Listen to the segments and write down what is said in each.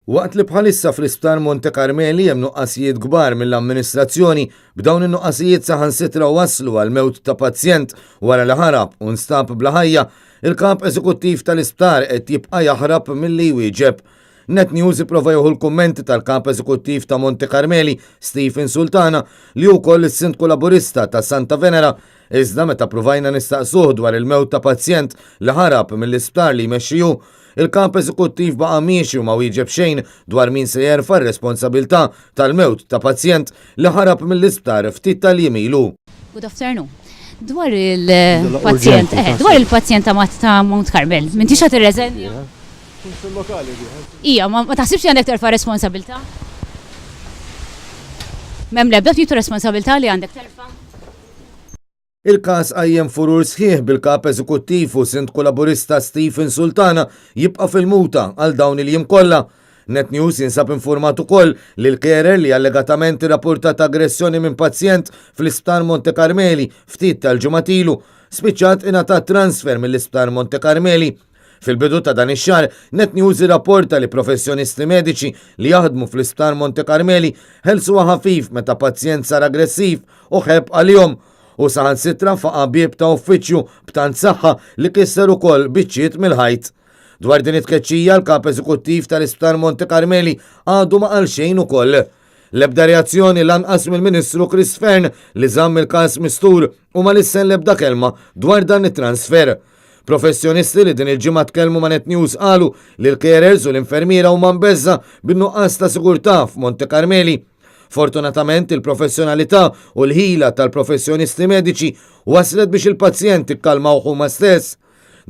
Waqt li bħalissa fl-Isptar Monte Carmeli hemm nuqqasijiet kbar mill-amministrazzjoni, b'dawn in-nuqqasijiet saħansitra wasslu għall-mewt ta' pazjent wara li ħarab u nstab bla ħajja, il-Kap Eżekuttiv tal-Isptar qed jibqa' jaħrab milli jwieġeb. Net News ipprova jieħu l-kummenti tal-Kap Eżekuttiv ta' Monte Carmeli, Stephen Sultana, li hu wkoll is-Sindku Laburista ta' Santa Venera, iżda meta ppruvajna nistaqsuh dwar il-mewt ta' pazjent li ħarab mill-isptar li jmexxi hu, Il-Kap Eżekuttiv baqa' miexi u ma wieġeb xejn dwar min se jerfa' r-responsabilità tal-mewt ta' pazjent li ħarab mill-isptar ftit tal-jiem ilu. Good afternoon. Dwar il-pazjent, eh, dwar il-pazjent ta' ta' Mount Carmel, m'intix qed tirreżenja? Kunsill lokali di. Ija, ma taħsibx li għandek terfa' responsabilità? M'hemm l-ebda tip ta' responsabilità li għandek terfa'? Il-każ qajjem furur sħiħ bil-Kap Eżekuttiv u Sindku Laburista Stephen Sultana jibqa' fil-muta għal dawn il-jiem kollha. Net News jinsab infurmat ukoll li l-carer li allegatament irrapportat aggressjoni minn pazjent fl-Isptar Monte Carmeli ftit tal-ġimgħat ilu, spiċċat ingħatat transfer mill-Isptar Monte Carmeli. Fil-bidu ta' dan ix-xahar, Net News irrapporta li professjonisti mediċi li jaħdmu fl-Isptar Monte Carmeli ħelsuha ħafif meta pazjent sar aggressiv u ħebb għalihom u saħansitra faqa' bieb ta' uffiċċju b'tant saħħa li kisser ukoll biċċiet mill-ħajt. Dwar din it-tkeċċija l-Kap Eżekuttiv tal-Isptar Monte Carmeli għadu ma qal xejn ukoll. L-ebda reazzjoni lanqas mill-Ministru Chris Fearne li żamm il-każ mistur u ma lissen l-ebda kelma dwar dan it-transfer. Professjonisti li din il-ġimgħa tkellmu ma' Net News qalu li l-carers u l-infermiera huma mbeżża' bin-nuqqas ta' sigurtà f'Monte Carmeli. Fortunatament il-professjonalità u l-ħila tal-professjonisti mediċi waslet biex il-pazjent ikkalmawh huma stess.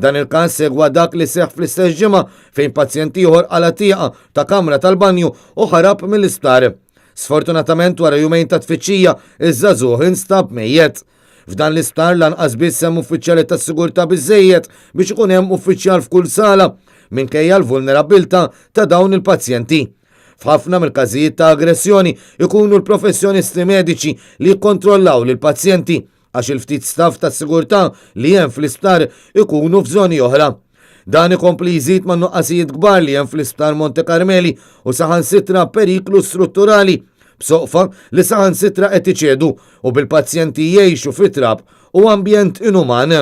Dan il-każ segwa dak li seħħ fl-istess ġimgħa fejn pazjent ieħor qala' tieqa ta' kamra tal-banju u ħarab mill-isptar. Sfortunatament wara jumejn ta' tfittxija, iż-żagħżugħ instab mejjet. F'dan l-isptar lanqas biss hemm uffiċjali tas-sigurtà biżżejjed biex ikun hemm uffiċjal f'kull sala, minkejja l-vulnerabbiltà ta' dawn il-pazjenti. F'ħafna mill-każijiet ta' aggressjoni ikunu l-professjonisti mediċi li jikkontrollaw lill-pazjenti għax il-ftit staff tas-sigurtà li hemm fl-isptar ikunu f'żoni oħra. Dan ikompli jżid man-nuqqasijiet kbar li hemm fl-Isptar Monte Carmeli u saħansitra periklu strutturali b'soqfa li saħansitra qed iċedu u bil-pazjenti jgħixu fi trab u ambjent inuman.